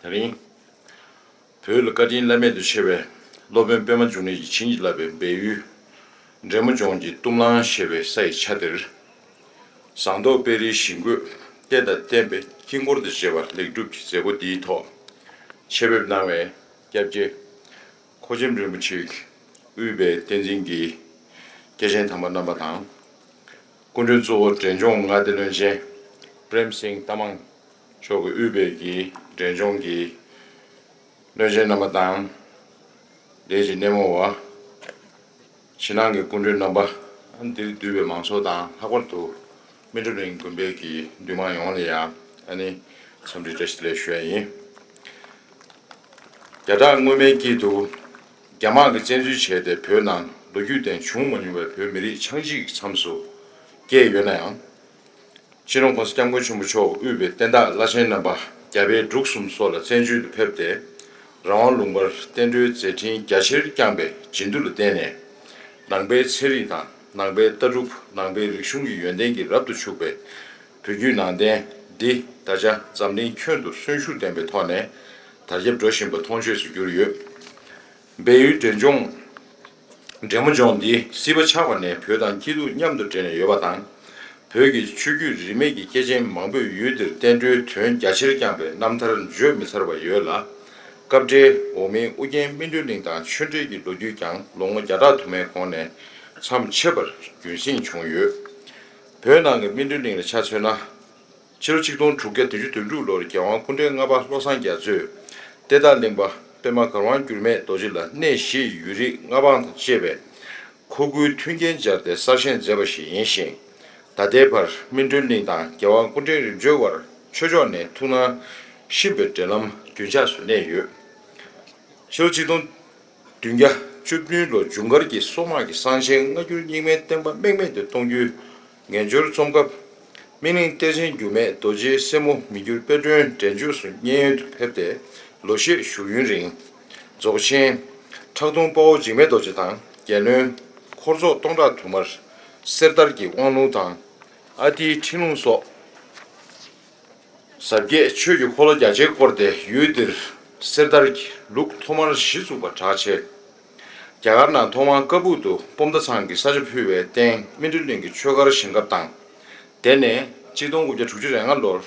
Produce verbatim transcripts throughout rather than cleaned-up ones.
ད་རིང་བོད་ལ་བཀའ་དྲིན་བླ་མེད་དུ་ཆེ་བའི་སློབ་དཔོན་པད་མ་འབྱུང་གནས་ཀྱིས་བྱིན་གྱིས་བརླབས་པའི་སྦས་ཡུལ་འབྲས་མོ་ལྗོངས་ཀྱི་གཏུམ་ལང་ཞེས་པའི་ས་ཡི་ཆ་འདིར། ཟངས་མདོག་དཔལ་རིའི་ཞིང་བཀོད་རྟེན་དང་བརྟེན་པའི་དཀྱིལ་འཁོར་དང་བཅས་པ་ལེགས་གྲུབ་ཀྱི་མཛད་སྒོ་འདིའི་ཐོག་ཆེད་ཕེབས་གནང་བའི་སྐྱབས་རྗེ་མཁོ་ཆེན་རིན་པོ་ཆེ་དབུས་པའི་བསྟན་འཛིན་གྱི་སྐྱེས་ཆེན་དམ་པ་རྣམ་པ་དང་། སྐུ་མགྲོན་གཙོ་བོ་འབྲས་ལྗོངས་མངའ་སྡེ་བློན་ཆེན་པྲེམ་སིང་ཏ་མང་མཆོག་གིས་དབུས་པའི་གི་འབྲས་ལྗོངས་ཀྱི་བློན་ཆེན་རྣམ་པ་དང་། ལས་ཀྱི་སྣེ་མོ་བ། ཕྱི་ནང་གི་སྐུ་མགྲོན་རྣམ་པ། འདིར་འདུས་པའི་མང་ཚོགས་དང་ལྷག་པར་དུ་སྨིན་གྲོལ་གླིང་དགོན་པའི་གི་འདུས་མང་ཡོངས་ལ་ཡང་ཨ་ནི་འཚམས་འདྲི་བཀྲ་ཤིས་བདེ་ལེགས་ཞུ་ཡ་ཡིན། བརྒྱ་ཕྲག་སྔོན་མའི་དཀྱིལ་དུ་རྒྱ་དམག་གིས་བཙན་འཛུལ་བྱས་ཏེ་བོད་ནང་ལོ་རྒྱུས་སྟེང་བྱུང་མ་མྱོང་བའི་བོད་མི་རིགས་ཆགས་འཇིག་གི་མཚམས་སུ་བསྐྱལ་ཡོད་ན་ཡང་། སྤྱི་ནོར་༸གོང་ས་༸སྐྱབས་མགོན་ཆེན་པོ་མཆོག་དབུས་པའི་བསྟན་བདག་བླ་ཆེན་རྣམ་པ་རྒྱ་བལ་འབྲུག་གསུམ་སོགས་ལ་བཙན་བྱོལ་དུ་ཕེབས་ཏེ། རང་དབང་ལུང་པར་བསྟན་འགྲོའི་མཛད་འཕྲིན་རྒྱ་ཆེར་བསྐྱངས་པའི་བྱིན་མཐུ་ལ་བརྟེན་ནས། ནང་པའི་ཚན་རིག་དང་ནང་པའི་ལྟ་གྲུབ། ནང་པའི་རིག་གཞུང་གི་ཡོན་ཏན་གྱིས་རབ་ཏུ་ཕྱུག་པའི་བོད་བརྒྱུད་ནང་བསྟན་འདི་ད་ཆ་འཛམ་གླིང་ཁྱོན་དུ་གསོན་ཤུགས་ལྡན་པའི་ཐོག་ནས་དར་ཁྱབ་འགྲོ་བཞིན་པ་མཐོང་ཆོས་སུ་གྱུར་ཡོད། སྦས་ཡུལ་འབྲས་ལྗོངས། འབྲས་མོ་ལྗོངས་འདི་སྲིད་པ་ཆགས་པ་ནས་བོད་དང་སྐྱིད་སྡུག་མཉམ་དུ་འབྲེལ་ནས་ཡོད་པ་དང་། བོད་ཀྱི་ཆོས་བརྒྱུད་རིས་མེད་ཀྱི་སྐྱེས་ཆེན་མང་པོས་ཡུལ་འདིར་བསྟན་འགྲོའི་དོན་རྒྱ་ཆེར་བསྐྱངས་པའི་རྣམ་ཐར་བརྗོད་མི་ཚར་བ་ཡོད་ལ། སྐབས་འབྲེལ་འོག་མིན་ཨུ་རྒྱན་སྨིན་གྲོལ་གླིང་དང་ཆོས་འབྲེལ་གྱི་ལོ་རྒྱུས་ཀྱང་ལོ་ངོ་བརྒྱ་ཕྲག་དུ་མའི་གོང་ནས་མཚམས་ཆད་པར་རྒྱུན་བསྲིངས་བྱུང་ཡོད། བོད་ནང་གི་སྨིན་གྲོལ་གླིང་ལ་ཆ་མཚོན་ན། ཕྱི་ལོ་ཆིག་སྟོང་དྲུག་བརྒྱ་བདུན་ཅུ་དོན་དྲུག་ལོར་རྒྱལ་དབང་སྐུ་ཕྲེང་ལྔ་པ་བློ་བཟང་རྒྱ་མཚོས་གཏེར་བདག་གླིང་པ་པདྨ་གར་དབང་འགྱུར་མེད་རྡོ་རྗེ་ལ་གནས་བཞིའི་ཡུན་རིང་མངའ་འབངས་དང་བཅས་པས་མཁོ་དགུའི་མཐུན་རྐྱེན་སྦྱར་ཏེ་གསར་བཞེངས་མཛད་པ་ཞིག་ཡིན་ཞིང་། ད་ལྟའི་བར་སྨིན་གྲོལ་གླིང་དང་རྒྱལ་དབང་སྐུ་ཕྲེང་རིམ་བྱོན་བར་ཆོས་ཕྱོགས་ནས་ཐུགས་སྣང་གཤིན་པོའི་འབྲེལ་ལམ་རྒྱུན་ཆགས་སུ་གནས་ཡོད། ཕྱི་ལོ་ཆིག་སྟོང་བདུན་བརྒྱ་ བཅུ་བདུན་ལོ་འཇུག་མཁར་གྱི་སོག་དམག་གིས་གསང་ཆེན་སྔ་འགྱུར་རྙིང་མའི་བསྟན་པ་རྨེག་མེད་དུ་གཏོང་རྒྱུའི་ངན་སྦྱོར་རྩོམ་སྐབས། སྨིན་གླིང་གཏེར་ཆེན་འགྱུར་མེད་རྡོ་རྗེའི་སྲས་མོ་མི་འགྱུར་དཔལ་སྒྲོན་འབྲས་ལྗོངས་སུ་མཉན་ཡོད་དུ་ཕེབས་ཏེ་ལོ་ཤས་བཞུགས་ཡུན་རིང་། རྫོགས་ཆེན་ཁྲག་འཐུང་དཔའ་བོ་འཇིགས་མེད་རྡོ་རྗེ་དང་རྒྱལ་བློན་འཁོར་ཚོགས་སྟོང་ཕྲག་དུ་མར་གསེར་དར་གྱི་དབང་ལུང་དང་ཨ་ཏིའི་ཁྲིད་ལུང་སོགས། ཟབ་རྒྱས་ཆོས་ཀྱི་འཁོར་ལོ་རྒྱ་ཆེར་བསྐོར་ཏེ་ཡུལ་འདིར་གསེར་དར་གྱི་ལུགས་ཐོག་མར་གཞི་བཙུགས་པ་གྲགས་ཆེ། རྒྱ་གར་ནང་ཐོག་མར་ཀ་སྦུག་ཏུ་སྤོམ་མདའ་ཚང་གིས་ས་ཆ་ཕུལ་བའི་རྟེན་སྨིན་གྲོལ་གླིང་གི་ཆོས་སྒར་བཞེངས་སྐབས་དང་། དེ་ནས་གཅིག་སྟོང་དགུ་བརྒྱ་དྲུག་ཅུ་རེ་ལྔ་ལོར་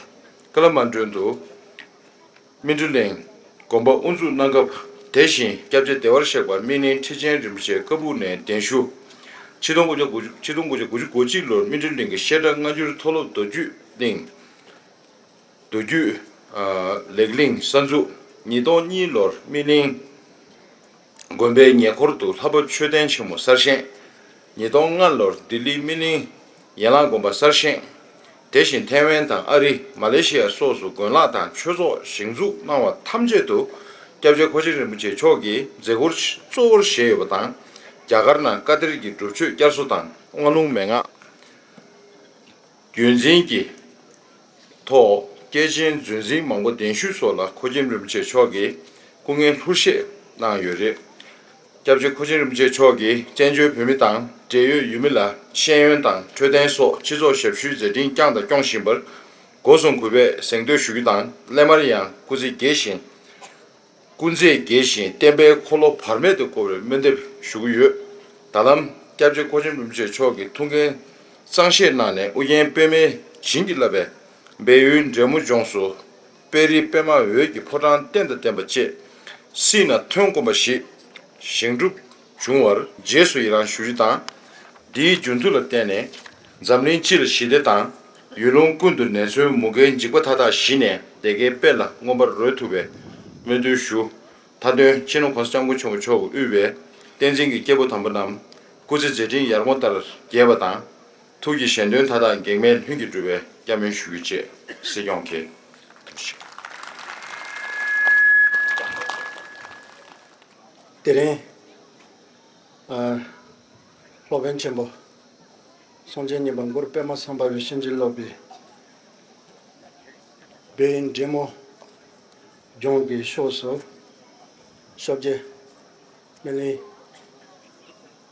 ཀ་ལ་མན་གྲོན་དུ་སྨིན་གྲོལ་གླིང་དགོན་པ་དབུ་འཛུགས་གནང་སྐབས། དེ་བཞིན་སྐྱབས་རྗེ་བདེ་བར་གཤེགས་པ་སྨིན་གླིང་ཁྲི་ཆེན་རིན་པོ་ཆེ་ཀ་སྦུག་ནས་གདན་ཞུ། ཆིག་སྟོང་དགུ་བརྒྱ་དགུ་བཅུ་ཆིག་སྟོང་དགུ་བརྒྱ་དགུ་བཅུ་གོ་གཅིག་ལོར་སྨིན་གྲོལ་གླིང་གི་བཤད་གྲྭ་སྔ་འགྱུར་མཐོ་སློབ་མདོ་རྒྱུད་གླིང་། མདོ་རྒྱུད་ལེགས་གླིང་གསར་འཛུགས། ཉིས་སྟོང་གཉིས་ལོར་སྨིན་གླིང་དགོན་པའི་ཉེ་འཁོར་དུ་ལྷ་བབས་མཆོད་རྟེན་ཆེན་མོ་གསར་བཞེངས། ཉིས་སྟོང་ལྔ་ལོར་ལྡི་ལི་སྨིན་གླིང་ཡན་ལག་དགོན་པ་གསར་བཞེངས། དེ་བཞིན་ཐའེ་ཝན་དང་ཨ་རི། མ་ལེ་ཤི་ཡ་སོགས་སུ་དགོན་ལག་དང་ཆོས་ཚོགས་བཞེངས་འཛུགས་གནང་བ་ཐམས་ཅད་དུ་སྐྱབས་རྗེ་ཁོ་ཆེན་རིན་པོ་ཆེ་མཆོག་གིས་མཛད་སྒོར་གཙོ་བོར་བཞེས་ཡོད་པ་དང་། རྒྱ་གར་ནང་བཀའ་གཏེར་གྱི་སྒྲུབ་མཆོད་བསྐྱར་གསོ་དང་དབང་ལུང་མན་ངག་རྒྱུན་འཛིན་གྱི་ཐོག་སྐྱེས་ཆེན་རྫུན་འཛིན་མང་པོ་གདན་ཞུས་སོགས་ལ་ཁོ་ཆེན་རིན་པོ་ཆེ་མཆོག་གིས་སྐུ་ངལ་ལྷུར་བཞེས་གནང་ཡོད་རེད། སྐྱབས་རྗེ་ཁོ་ཆེན་རིན་པོ་ཆེ་མཆོག་གིས་བཙན་བྱོལ་བོད་མི་དང་འབྲེལ་ཡོད་ཡུལ་མི་ལ་ཤེས་ཡོན་དང་འཕྲོད་བསྟེན་སོགས་སྤྱི་ཚོགས་ཞབས་ཞུའི་མཛད་འཕྲིན་བསྐྱངས་དང་སྐྱོང་བཞིན་པར་སྒོ་གསུམ་གུས་པས་གཟེངས་བསྟོད་ཞུ་རྒྱུ་དང་། སླད་མར་ཡང་སྐུ་ཚེ་དགེ་ཞིང་། སྐུ་ཚེ་དགེ་ཞིང་བསྟན་པའི་འཁོར་ལོ་བར་མེད་དུ་བསྐོར་བའི་སྨོན་འདེབས་ཞུ་གི་ཡོད། ད་ལམ་སྐྱབས་རྗེ་ཁོ་ཆེན་རིན་པོ་ཆེ་མཆོག་གི་ཐུགས་འགན་གཙང་བཞེས་གནང་ནས་ཨོ་རྒྱན་པདྨས་བྱིན་གྱིས་བརླབས་པའི་སྦས་ཡུལ་འབྲས་མོ་ལྗོངས་སུ་དཔལ་རི་པདྨ་འོད་ཀྱི་ཕོ་བྲང་རྟེན་དང་བརྟེན་པ་བཅས་སྲིད་ན་ཐོན་དགོངས་པ་བཞེས་བཞེངས་གྲུབ་བྱུང་བར་རྗེས་སུ་ཡི་རང་ཞུ་རྒྱུ་དང་། འདིའི་རྒྱུན་མཐུད་ལ་བརྟེན་ནས་འཛམ་གླིང་སྤྱི་ལ་ཞི་བདེ་དང་ཡུལ་ལུང་ཀུན་ཏུ་ནད་མཚོན་མུ་གེའི་འཇིགས་པ་མཐའ་དག་ཞི་ནས་བདེ་དགེའི་དཔལ་ལ་མངོན་པར་རོལ་ཐུབ་པའི་སྨོན་འདུན་ཞུ། མཐའ་དོན་སྤྱི་ནོར་༸གོང་ས་༸སྐྱབས་མགོན་ཆེན་པོ་མཆོག་གིས་དབུས་པའི་བསྟན་འཛིན་གྱི་སྐྱེས་བུ་དམ་པ་རྣམས་སྐུ་ཚེ་མཛད་འཕྲིན་ཡར་ངོ་ལྟར་རྒྱས་པ་དང་། ཐུགས་ཀྱི་གཞན་དོན་མཐའ་དག་གེགས་མེད་ལྷུན་གྱིས་འགྲུབ་པའི་སྐྱབས་སྨོན་ཞུ་རྒྱུ་བཅས། སྲིད་སྐྱོང་མཁྱེན། དེ་རིང་། ཨ། སློབ་དཔོན་ཆེན་པོ་སངས་རྒྱས་གཉིས་པ་གུ་རུ་པདྨ་སམྦྷ་ཝའི་བྱིན་གྱིས་རློབས་པའི་བོད་ཡུལ་འབྲས་མོ་ལྗོངས་ཀྱི་ཕྱོགས་སུ་སྐྱབས་རྗེ་སྨིན་གླིང་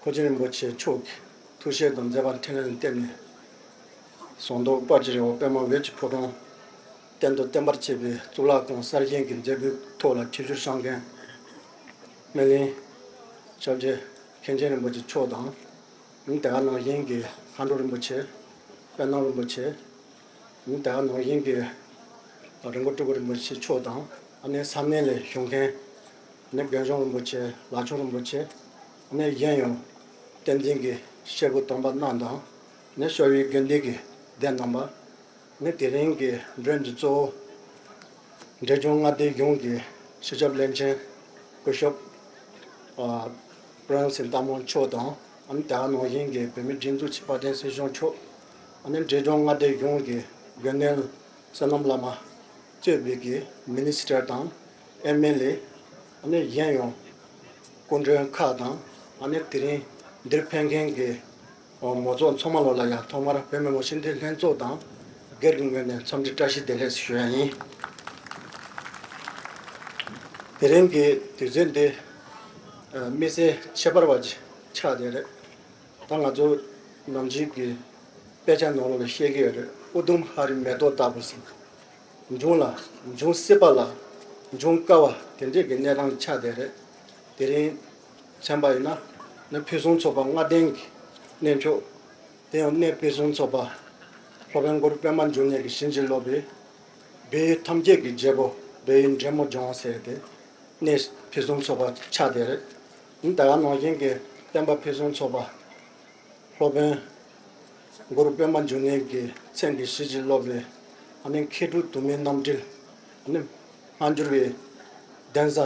ཁོ་ཆེན་རིན་པོ་ཆེ་མཆོག་གི་ཐུགས་བཞེད་དང་མཛད་པ་འཕྲིན་ལས་ལ་བརྟེན་ནས། ཟངས་མདོག་དཔལ་གྱི་རི་བོ་པདྨ་འོད་ཀྱི་ཕོ་བྲང་རྟེན་དུ་བརྟན་པར་བྱེད་པའི་གཙུག་ལག་ཁང་གསར་བཞེངས་ཀྱི་མཛད་སྒོའི་ཐོག་ལ་ཆིབས་བསྒྱུར་གནང་མཁན་སྨིན་གླིང་སྐྱབས་རྗེ་མཁན་ཆེན་རིན་པོ་ཆེ་མཆོག་དང་། དེ་ག་ནང་བཞིན་གྱི་མཁའ་འགྲོ་རིན་པོ་ཆེ། དཔལ་ནོར་རིན་པོ་ཆེ། དེ་ག་ནང་བཞིན་གྱི་རི་མགོ་སྤྲུལ་སྐུ་རིན་པོ་ཆེ་མཆོག་དང་། ཨ་ནི་ས་གནས་ལས་བྱོན་མཁན་ཨ་ནི་དགོན་གཞུང་རིན་པོ་ཆེ། ལྷ་ཆོས་རིན་པོ་ཆེ། ཨ་ནི་གཞན་ཡང་བསྟན་འཛིན་གྱི་སྐྱེས་བུ་དམ་པ་རྣམས་དང་། ཨ་ནི་ཤོ་བའི་དགེ་འདུན་གྱི་སྡེ་རྣམ་པ། ནི་དེ་རིང་གི་མགྲོན་གྱི་གཙོ་བོ། འབྲས་ལྗོངས་མངའ་སྡེ་གཞུང་གི་སྤྱི་ཁྱབ་བློན་ཆེན་སྐུ་ཞབས་ཨ་པྲོ་ཡང་སིན་ཏ་མོ་མཆོག་དང་། ཨ་ནི་དེ་ག་ནང་བཞིན་གྱི་བོད་མིའི་སྒྲིག་འཛུགས་ཀྱི་དཔལ་ལྡན་སྲིད་གཞུང་མཆོག་ཨ་ནི་འབྲས་ལྗོངས་མངའ་སྡེ་གཞུང་གི་དགེ་འདུན་བསོད་ནམས་བླ་མ་གཙོས་པའི་གི་མི་ནི་སི་ཊར་དང་ཨེམ་ཨེལ་ཨེ། ཨ་ནི་གཞན་ཡང་སྐུ་མགྲོན་ཁག་དང་། ཨ་ནི་དེ་རིང་འདིར་ཕེབས་མཁན་གྱི་མང་ཚོགས་ཚང་མ་ལོ་ལ་ཡང་ཐོག་མར་བོད་མི་མང་སྤྱི་འཐུས་ལྷན་ཚོགས་དང་སྒེར་གྱི་ངོས་ནས་འཚམས་འདྲི་བཀྲ་ཤིས་བདེ་ལེགས་ཞུ་ཡ་ཡིན། དེ་རིང་གི་དུས་ཚོད་འདི་དམིགས་བསལ་ཁྱད་པར་བ་ཅིག་ཆགས་བསྡད་རེད། ད་ང་ཚོ་ནམ་རྒྱུན་གྱི་དཔེ་ཆ་ནང་ལོགས་ལ་བཤད་ཀྱི་ཡོད་རེད། ཨུ་དུམ་ཧ་རི་མེ་ཏོག་ལྟ་བུ་ཟེར། འབྱུང་ལ་འབྱུང་སྲིད་པ་ལ་འབྱུང་དཀའ་བ་དེ་འདྲས་ཀྱི་གནས་སྟངས་ཆགས་བསྡད་རེད། དེ་རིང་མཚོན་པ་ཡིན་ན་ནི་ཕུན་སུམ་ཚོགས་པ་ལྔ་ལྡན་གྱི་གནས་མཆོག་དེ་ཡང་གནས་ཕུན་སུམ་ཚོགས་པ་སློབ་དཔོན་གུ་རུ་པདྨ་འབྱུང་གནས་ཀྱི་བྱིན་གྱིས་རློབས་པའི་བོད་ཡུལ་ཐམས་ཅད་ཀྱི་རྒྱལ་པོ་བོད་ཡུལ་འབྲས་མོ་ལྗོངས་ཟེར་ཏེ་གནས་ཕུན་སུམ་ཚོགས་པ་ཆགས་བསྡད་རེད། ད་ག་ནང་བཞིན་གྱི་བསྟན་པ་ཕུན་སུམ་ཚོགས་པ་སློབ་དཔོན་གུ་རུ་པདྨ་འབྱུང་གནས་ཀྱི་མཚན་གྱི་བྱིན་གྱིས་རློབས་པའི་ཨ་ནི་མཁས་གྲུབ་དུ་མའི་རྣམ་འཕྲུལ་ཨ་ནི་སྔ་འགྱུར་བའི་གདན་ས་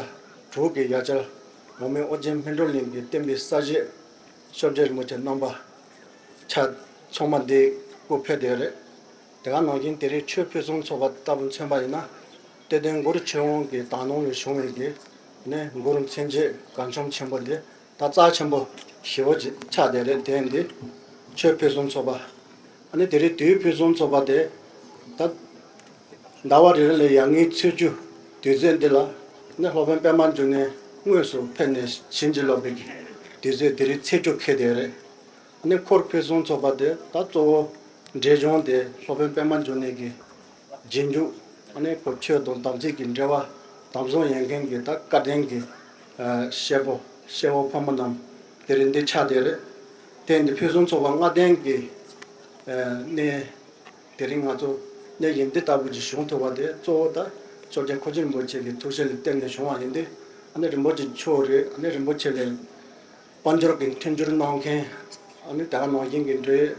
དྲུག་གི་ཡ་གྱལ་འོག་མིན་ཨོ་རྒྱན་སྨིན་གྲོལ་གླིང་གི་བསྟན་པའི་གསར་བཞད་སྐྱབས་རྗེ་རིན་པོ་ཆེ་རྣམ་པ་ཆ་ཚང་མ་འདི་སྐུ་ཕེབས་བསྡད་རེད། དེ་ག་ནང་བཞིན་དེ་རིང་ཆོས་ཕུན་སུམ་ཚོགས་པ་ལྟ་བུ་མཚོན་པ་ཡིན་ན། གཏེར་སྟོན་གུ་རུ་ཆོས་དབང་གི་དག་སྣང་ལས་བྱུང་བའི་གི་ནི་གུ་རུ་མཚན་བརྗོད་གར་འཆམ་ཆེན་པོ་འདི་ ད་རྩ་ཆེན་པོ་ཞེ་པོ་ཅིག་ཆགས་བསྡད་རེད། དེ་འདི་ཆོས་ཕུན་སུམ་ཚོགས་པ། ཨ་ནི་དེ་རིང་དུས་ཕུན་སུམ་ཚོགས་པ་དེ་ད་ཟླ་བ་རེ་རེ་ལ་ཡར་ངའི་ཚེས་བཅུ་དུས་ཚོད་འདི་ལ་ནི་སློབ་དཔོན་པད་མ་འབྱུང་གནས་དངོས་སུ་ཕེབས་ནས་བྱིན་གྱིས་རློབ་པའི་དུས་ཚོད་དེ་རིང་ཚེས་བཅུ་འཁེལ་བསྡད་རེད། ཨ་ནི་འཁོར་ཕུན་སུམ་ཚོགས་པ་དེ་ད་གཙོ་བོ་འབྲས་ལྗོངས་དེ་སློབ་དཔོན་པད་མ་འབྱུང་གནས་ཀྱི་རྗེས་འཇུག་ཨ་ནི་ཁོ་ཆོས་དང་དམ་ཚིག་གི་འབྲེལ་བ་དམ་བཟུང་ཡོད་མཁན་གྱི་ད་བཀའ་དྲིན་གྱི་ཨ་སྐྱེ་བོ་སྐྱེ་བོ་ཕོ་མོ་རྣམས་དེ་རིང་འདི་ཆགས་བསྡད་རེད། དེ་འདི་ཕུན་སུམ་ཚོགས་པ་ལྔ་ལྡན་གྱི་ཨ་གནས་དེ་རིང་ང་ཚོ་གནས་ཡིན་འདི་ལྟ་བུ་ཅིག་བྱུང་ཐུབ་པ་དེ་གཙོ་བོ་ད་ཤོ་རྒྱལ་ཁོ་ཆེན་རིན་པོ་ཆེ་གི་ཐུགས་བཞེད་ལ་བརྟེན་ནས་བྱུང་བ་ཡིན་ཏེ། ཨ་ནི་རིན་པོ་ཆེ་མཆོག་རེད། ཨ་ནི་རིན་པོ་ཆེ་ལས་དཔལ་འབྱོར་གྱི་མཐུན་འགྱུར་གནང་མཁན། ཨ་ནི་ད་ག་ནང་བཞིན་གྱི་འབྲེལ་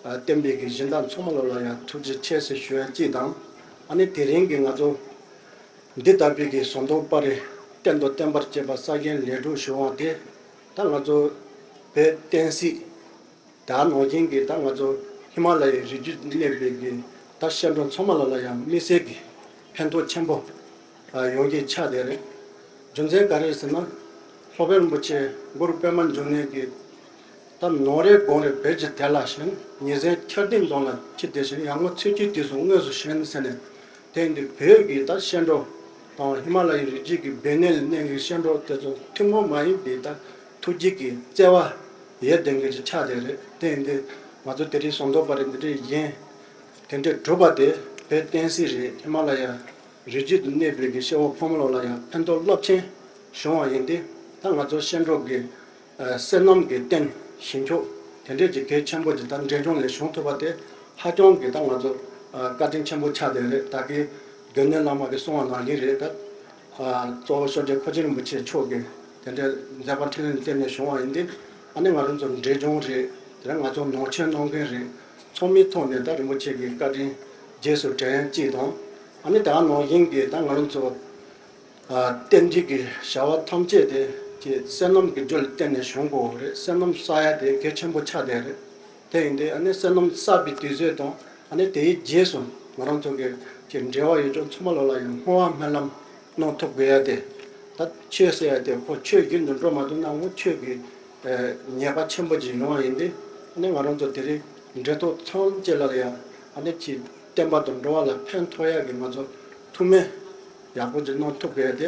ཡོད་བསྟན་པའི་གི་སྦྱིན་བདག་ཚང་མ་ལོ་ལ་ཡང་ཐུགས་རྗེ་ཆེ་ཟེར་ཞུ་ཡ་གཅིག་དང་། ཨ་ནི་དེ་རིང་གི་ང་ཚོ་འདི་ལྟ་བུའི་གི་ཟུང་དུ་སྤེལ་རེས་རྟེན་དང་བརྟེན་པར་བཅས་པ་གསར་བཞེངས་ལས་སྒྲུབ་ཞུ་བ་དེ་ད་ང་ཚོ་བོད་བསྟན་སྲིད་ད་ག་ནང་བཞིན་གྱི་ད་ང་ཚོ་ཧི་མ་ལ་ཡའི་རི་རྒྱུད་དུ་གནས་པའི་གི་ད་སྐྱེ་འགྲོ་ཚང་མ་ལ་ལ་ཡང་དམིགས་བསལ་གྱི་ཕན་ཐོགས་ཆེན་པོ་ཡོང་གི་ཆགས་བསྡད་རེད། རྒྱུ་མཚན་ག་རེ་ཟེར་ན། སློབ་དཔོན་རིན་པོ་ཆེ་གུ་རུ་པད་མ་འབྱུང་གནས་ཀྱིས་ད་ནོར་རེ་དགོང་རེ་བོད་ཀྱི་དེ་ལ་ཞིང་ཉིན་མཚན་འཁྱར་ལྡན་འདོམ་ལ་ཁྱི་དེ་བཞིན་ཡར་ངོ་ཚེས་བཅུའི་དུས་སུ་དངོས་སུ་བཞེངས་ཟེར་ནས། དེ་འདི་བོད་ཀྱི་ད་སྐྱེ་འགྲོ་དང་ཧི་མ་ལ་ཡའི་རི་རྒྱུད་ཀྱི་སྦས་གནས་ལ་གནས་པའི་སྐྱེ་འགྲོ་དེ་ཚོ་ཐུན་མོང་མ་ཡིན་པའི་ད་ཐུགས་རྗེ་གི་བརྩེ་བ་ཡོད་ལྡན་གྱི་ཆགས་བསྡད་རེད། དེ་འདི་ང་ཚོ་དེ་རིང་ཟུང་དུ་སྤེལ་རེས་འདི་འདྲའི་ཡིན། དེ་འདྲའི་གྲུབ་པ་དེ་བོད་བསྟན་སྲིད་རེད། ཧི་མ་ལ་ཡ་རི་རྒྱུད་དུ་གནས་པའི་གི་སྐྱེ་བོ་ཕོ་མོ་ལོ་ལ་ཡང་ཕན་ཐོགས་རླབས་ཆེན་བྱུང་བ་ཡིན་ཏེ། ད་ང་ཚོ་སྐྱེ་འགྲོ་གི་ཨ་བསོད་ནམས་ཀྱི་རྟེན་ཞིང་མཆོག་དེ་འདྲས་ཀྱི་གལ་ཆེན་པོ་ཅིག་ད་འབྲས་ལྗོངས་ལ་བྱུང་ཐུབ་པ་དེ་ཧ་ཅང་གི་ད་ང་ཚོ་ཨ་བཀའ་དྲིན་ཆེན་པོ་ཆགས་བསྡད་རེད། ད་གི་དགེ་འདུན་བླ་མ་གི་གསུང་བ་ནང་བཞིན་རེད། ད་ཨ་གཙོ་བོ་ཤོ་རྒྱལ་ཁོ་ཆེན་རིན་པོ་ཆེ་མཆོག་གི་དེ་འདྲའི་མཛད་པ་འཕྲིན་ལས་བརྟེན་ནས་བྱུང་བ་ཡིན་ཏེ། ཨ་ནི་ང་རང་ཚོ་འབྲས་ལྗོངས་རེད། དེ་ལ་ང་ཚོ་ནང་ཆོས་གནང་མཁན་རེད། ཚང་མའི་ཐོག་ནས་ད་རིན་པོ་ཆེ་གི་བཀའ་དྲིན་རྗེས་སུ་དྲན་ཡ་གཅིག་དང་། ཨ་ནི་ད་ག་ནང་བཞིན་གྱི་ད་ང་རང་ཚོ་ཨ་རྟེན་འབྲེལ་གྱི་བྱ་བ་ཐམས་ཅད་དེ་ཀྱི་བསོད་ནམས་ཀྱི་རྒྱུ་ལ་བརྟེན་ནས་བྱུང་དགོས་པ་རེད། བསོད་ནམས་བསགས་ཡ་དེ་གལ་ཆེན་པོ་ཆགས་བསྡད་རེད། དེ་ཡིན་དུས་ཨ་ནི་བསོད་ནམས་བསགས་པའི་དུས་ཚོད་དང་ཨ་ནི་དེའི་རྗེས་སུ་ང་རང་ཚོ་གི་ཀྱི་འབྲེལ་བ་ཡོད་ཅོག་ཚང་མ་ལོ་ལ་ཡང་བསྔོ་བ་སྨོན་ལམ་གནང་ཐུབ་དགོས་ཡ་དེ། ད་ཆོས་ཟེར་ཡ་དེ་ཁོ་ཆོས་བརྒྱུད་དུ་འགྲོ་མ་ཐུབ་ན་ངོ་ཆོས་ཀྱི་ཨ་ཉེས་པ་ཆེན་པོ་ཅིག་ཡོང་བ་ཡིན་ཏེ། ཨ་ནི་ང་རང་ཚོ་དེ་རིང་འབྲེལ་ཐོགས་ཚང་ཅེ་ལ་ཡང་ཨ་ནི་ཀྱི་བསྟན་པ་དང་འགྲོ་བ་ལ་ཕན་ཐོགས་ཡ་གི་ང་ཚོ་ཐུགས་སྨོན་ཡག་པོ་ཅིག་གནང་ཐུབ་དགོས་ཡ་དེ་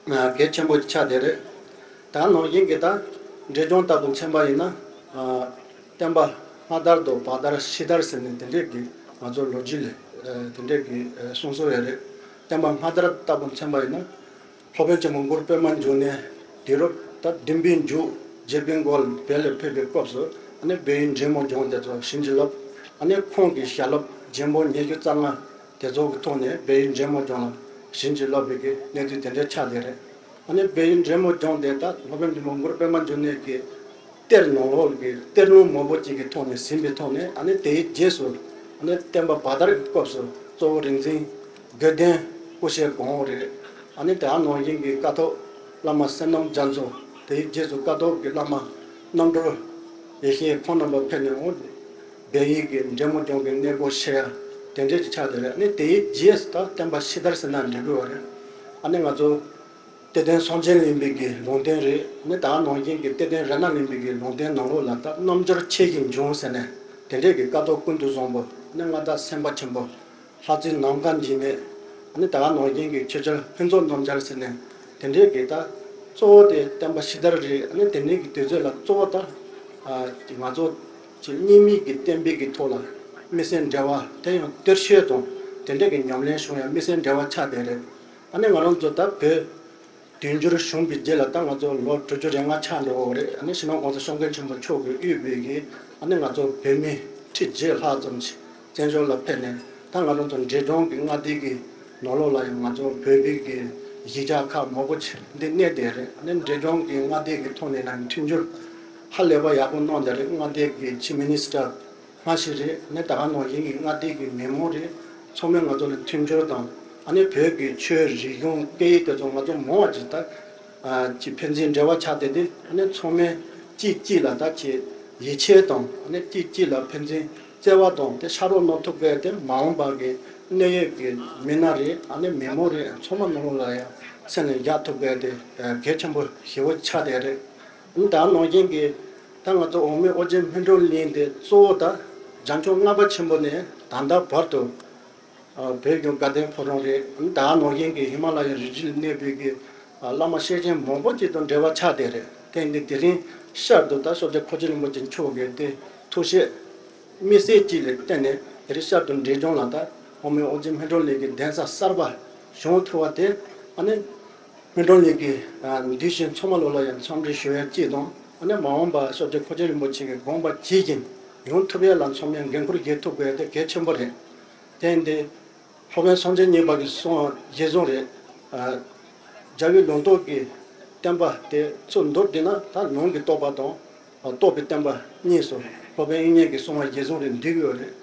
ཨ་གལ་ཆེན་པོ་ཆགས་བསྡད་རེད། ད་ནང་བཞིན་གྱི་ད་འབྲས་ལྗོངས་ལྟ་བུ་མཚོན་པ་ཡིན་ན། ཨ་བསྟན་པ་སྔ་དར་དང་བར་དར་ཕྱི་དར་ཟེར་ནས་དེ་འདྲས་ཀྱི་ང་ཚོ་ལོ་རྒྱུས་ལས་ཨ་དེ་འདྲས་ཀྱི་ཨ་གསུང་སྲོལ་ཡོད་རེད། བསྟན་པ་སྔ་དར་ལྟ་བུ་མཚོན་པ་ཡིན་ན། སློབ་དཔོན་ཆེན་པོ་གུ་རུ་པད་མ་འབྱུང་གནས་དུས་རབས་ད་བདུན་པའི་མཇུག་བརྒྱད་པའི་འགོ་ལ་བོད་ལ་ཕེབས་པའི་སྐབས་སུ་ཨ་ནི་བོད་ཡིག་འབྲི་མོ་སྦྱོང་དེ་ཚོ་བྱིན་གྱིས་རློབས། ཨ་ནི་ཁོང་གི་ཞལ་སློབ་རྒྱན་པོ་ཉི་ཤུ་རྩ་ལྔ་དེ་ཚོ་གི་ཐོག་ནས་བོད་ཡིག་འབྲི་མོ་སྦྱོང་ལ་བྱིན་གྱིས་རློབས་པའི་གི་གནས་ཚུལ་དེ་འདྲ་ཆགས་བསྡད་རེད། ཨ་ནི་བོད་ཡིག་འབྲི་མོ་སྦྱོང་དེ་ད་སློབ་དཔོན་ཆེན་པོ་གུ་རུ་པད་མ་འབྱུང་གནས་ཀྱི་གཏེར་ནང་ལོགས་ཀྱི་གཏེར་ལུང་མང་པོ་ཅིག་གི་ཐོག་ནས་ཟིན་པའི་ཐོག་ནས་ཨ་ནི་དེའི་རྗེས་སུ་ཨ་ནི་བསྟན་པ་བར་དར་གྱི་སྐབས་སུ་གཙོ་བོ་རིག་འཛིན་དགེ་ལྡན་སྐུ་ཞབས་གོང་འོག་རེད། ཨ་ནི་དེ་ག་ནང་བཞིན་གྱི་ཀཿཐོག་བླ་མ་བསོད་ནམས་རྒྱ་མཚོ། དེའི་རྗེས་སུ་ཀཿཐོག་གི་བླ་མ་རྣམ་གྲོལ་ཡེ་ཤེས་ཁོང་རྣམ་པ་ཕེབས་ནས་འོང་། བོད་ཡིག་གི་འབྲི་མོ་སྦྱོང་གི་གནས་སྒོ་ཕྱེ་ཡ་དེ་འདྲས་ཀྱི་ཆགས་བསྡད་རེད། ཨ་ནི་དེའི་རྗེས་སུ་ད་བསྟན་པ་ཕྱི་དར་ཟེར་ན་འགྲིག་གི་ཡོད་རེད། ཨ་ནི་ང་ཚོ་གཏེར་སྟོན་སངས་རྒྱས་གླིང་པའི་གི་ལུང་བསྟན་རེད། ཨ་ནི་ད་ག་ནང་བཞིན་གྱི་གཏེར་སྟོན་རཏྣ་གླིང་པའི་གི་ལུང་བསྟན་ནང་ལོགས་ལ་ད་རྣལ་འབྱོར་ཆེ་ཞིང་འབྱུང་ཟེར་ནས་དེ་འདྲས་ཀྱི་ཀཿཐོག་ཀུན་ཏུ་བཟང་པོ། ཨ་ནི་མངའ་བདག་སེམས་དཔའ་ཆེན་པོ། ལྷ་རྩེ་ནམ་མཁའ་འཇིགས་མེད། ཨ་ནི་ད་ག་ནང་བཞིན་གྱི་ཆོས་རྒྱལ་ཕུན་ཚོགས་རྣམ་རྒྱལ་ཟེར་ནས་དེ་འདྲའི་གི་ད་གཙོ་བོ་དེ་བསྟན་པ་ཕྱི་དར་རེད། ཨ་ནི་དེ་འདྲའི་གི་དུས་ཚོད་ལ་གཙོ་བོ་ད་ཨ་ང་ཚོ་ཀྱི་གཉིས་མིག་གི་བསྟན་པའི་གི་ཐོག་ལ་མི་སེར་འབྲེལ་བ་དེ་ཡང་གཏེར་ཆོས་དང་དེ་འདྲའི་གི་ཉམས་ལེན་བྱུང་ཡང་མི་སེར་འབྲེལ་བ་ཆགས་བསྡད་རེད། ཨ་ནི་ང་རང་ཚོ་ད་བོད་དུས་འགྱུར་བྱུང་བའི་རྗེས་ལ་ད་ང་ཚོ་ལོ་དྲུག་ཅུ་རེ་ལྔ་ཆགས་འགྲོ་གི་རེད། ཨ་ནི་སྤྱི་ནོར་༸གོང་ས་༸སྐྱབས་མགོན་ཆེན་པོ་མཆོག་གིས་དབུས་པའི་གི་ཨ་ནི་ང་ཚོ་བོད་མི་ཁྲི་བརྒྱད་ལྷག་ཙམ་ཞིག་བཙན་བྱོལ་ལ་ཕེབས་ནས་ད་ང་རང་ཚོ་འབྲས་ལྗོངས་ཀྱི་མངའ་སྡེ་གི་ནང་ལོགས་ལ་ཡང་ང་ཚོ་བོད་པའི་གི་གཞིས་ཆགས་ཁག་མང་པོ་ཅིག་འདི་གནས་བསྡད་རེད། ཨ་ནི་འབྲས་ལྗོངས་ཀྱི་མངའ་སྡེ་གི་ཐོག་ནས་ལ་མཐུན་འགྱུར་ཧ་ལས་པ་ཡག་པོ་གནང་བསྡད་རེད། མངའ་སྡེ་གི་ཕྱི་མི་ནི་སི་ཊར་སྔ་ཕྱི་རེད། ཨ་ནི་ད་ག་ནང་བཞིན་གྱི་མངའ་སྡེ་གི་མི་མང་རེད། ཚང་མས་ང་ཚོ་ལ་མཐུན་འགྱུར་དང་ཨ་ནི་བོད་ཀྱི་ཆོས་རིག་གཞུང་སྐད་ཡིག་དེ་ཚོ་ང་ཚོ་མང་བ་ཅིག་ད་ཨ་ཅིག་ཕན་ཚུན་འབྲེལ་བ་ཆགས་བསྡད་དེ། ཨ་ནི་ཚང་མས་གཅིག་གཅིག་ལ་ད་ཅིག་ཡིད་ཆེས་དང་ཨ་ནི་གཅིག་གཅིག་ལ་ཕན་ཚུན་བརྩེ་བ་དང་དེ་ཕྱག་རོགས་གནང་ཐུབ་པས་དེ་མ་འོངས་པ་གི་གནད་ཡོད་ཀྱི་མི་སྣ་རེད། ཨ་ནི་མི་མང་རེད། ཚང་མ་ནང་ལོགས་ལ་ཡང་སེམས་ལ་འཇགས་ཐུབ་པས་དེ་གལ་ཆེན་པོ་ཞེ་པོ་ཆགས་བསྡད་རེད། ད་ནང་བཞིན་གྱི་ད་ང་ཚོ་འོག་མིན་ཨོ་རྒྱན་སྨིན་གྲོལ་གླིང་དེ་གཙོ་བོ་ད་རྒྱལ་མཆོག་ལྔ་པ་ཆེན་པོ་ནས་ད་ལྟ་བར་དུ་བོད་ཀྱི་དགའ་ལྡན་ཕོ་བྲང་རེད། ད་ནང་བཞིན་གྱི་ཧི་མ་ལ་ཡའི་རི་རྒྱུད་གནས་པའི་གི་བླ་མ་སྐྱེས་ཆེན་མང་པོ་ཅིག་དང་འབྲེལ་བ་ཆགས་བསྡད་རེད། དེ་འདི་དེ་རིང་ཤར་དུ་ད་ཤོག་ཇ་ཁོ་ཆེ་རིན་པོ་ཆེ་མཆོག་གིས་དེ་ཐུགས་བཞེད་དམིགས་བསལ་ཅིག་ལ་བརྟེན་ནས་དེ་རིང་ཤར་དུ་འབྲས་ལྗོངས་ལ་ད་འོག་མིན་ཨོ་རྒྱན་སྨིན་གྲོལ་གླིང་གི་གདན་ས་གསར་པ་བྱུང་ཐུབ་པ་དེ་ཨ་ནི་སྨིན་གྲོལ་གླིང་གི་འདུས་ཤིང་ཚང་མ་ལོ་ལ་ཡང་འཚམས་འདྲི་ཞུ་ཡ་གཅིག་དང་། ཨ་ནི་མ་འོངས་པ་ཤོག་ཇ་ཁོ་ཆེ་རིན་པོ་ཆེ་གི་དགོངས་པ་ཇི་བཞིན་ཡོང་ཐུབ་ཡ་ལ་ཚང་མས་འགན་ཁུར་འཁྱེར་ཐུབ་དགོས་ཡ་དེ་གལ་ཆེན་པོ་རེད། དེ་འདི་སློབ་དཔོན་སངས་རྒྱས་གཉིས་པ་གིས་གསུངས་པ་གཞིར་བཟུང་རེད། རྒྱལ་བའི་ལུང་རྟོགས་ཀྱི་བསྟན་པ་དེ་ཚུར་མདོར་བསྡུས་ན་ད་ལུང་གི་རྟོགས་པ་དང་། རྟོགས་པའི་བསྟན་པ་གཉིས་སུ་སློབ་དཔོན་དབྱིག་གཉེན་གྱིས་གསུངས་པ་གཞིར་བཟུང་རེད་འདུས་ཡོད་རེད།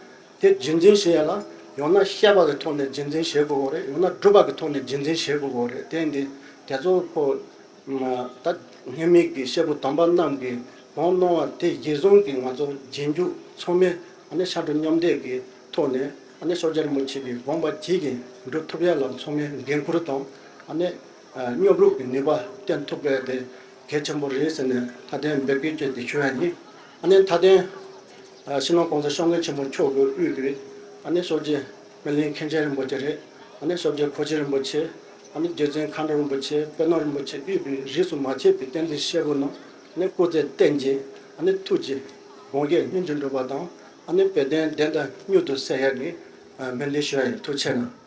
དེ་རྒྱུན་འཛིན་བྱེད་ཡ་ལ་ཡང་ན་བཤད་པ་གི་ཐོག་ནས་རྒྱུན་འཛིན་བྱེད་དགོས་གོ་རེད། ཡང་ན་སྒྲུབ་པ་གི་ཐོག་ནས་རྒྱུན་འཛིན་བྱེད་དགོས་གོ་རེད། དེ་འདི་དེ་ཚོ་ཁོ་ད་སྔོན་མའི་གི་སྐྱེས་བུ་དམ་པ་རྣམས་ཀྱིས་དགོངས་གནང་བ་དེ་གཞིར་བཟུང་གིས་ང་ཚོ་རྗེས་འཇུག་ཚང་མས་ཨ་ནི་ཕྱག་སྒྲུབ་མཉམ་འདེགས་ཀྱི་ཐོག་ནས་ཨ་ནི་ཤོག་ཇ་རིན་པོ་ཆེ་གི་དགོངས་པ་ཇི་བཞིན་སྒྲུབ་ཐུབ་ཡ་ལ་ཚང་མས་འགན་ཁུར་དང་ཨ་ནི་སྙོབ་རུབ་ཀྱི་ནུས་པ་བསྟན་ཐུབ་དགོས་དེ་གལ་ཆེན་པོ་རེད་ཟེར་ནས་མཐའ་དོན་འབོད་སྐུལ་བྱས་ཏེ་ཞུ་ཡ་ཡིན། ཨ་ནི་མཐའ་དོན་ཕྱི་ནང་གོང་ས་སྐྱབས་མགོན་ཆེན་པོ་མཆོག་གིས་དབུས་ཀྱི་ཨ་ནི་ཤོག་ཇ་སྨིན་གླིང་མཁན་ཆེན་རིན་པོ་ཆེ་རེད། ཨ་ནི་ཤོག་ཇ་ཁོ་ཆེ་རིན་པོ་ཆེ། ཨ་ནི་རྗེ་བཙུན་མཁའ་འགྲོ་རིན་པོ་ཆེ། དཔལ་ནོར་རིན་པོ་ཆེ་དབུས་པའི་རིས་སུ་མ་ཆད་པའི་བསྟན་འཛིན་སྐྱེས་བུ་རྣམས་ཨ་ནི་སྐུ་ཚེ་བརྟན་ཅིང་ཨ་ནི་ཐུགས་ཀྱི་དགོངས་བཞེད་སྙིང་རྗེ་འགྲུབ་པ་དང་ཨ་ནི་དཔལ་ལྡན་བདེན་དང་མྱུར་དུ་གསལ་ཡག་གི་སྨོན་འདུན་ཞུ་ཡ་ཡིན། ཐུགས་རྗེ་གནང་།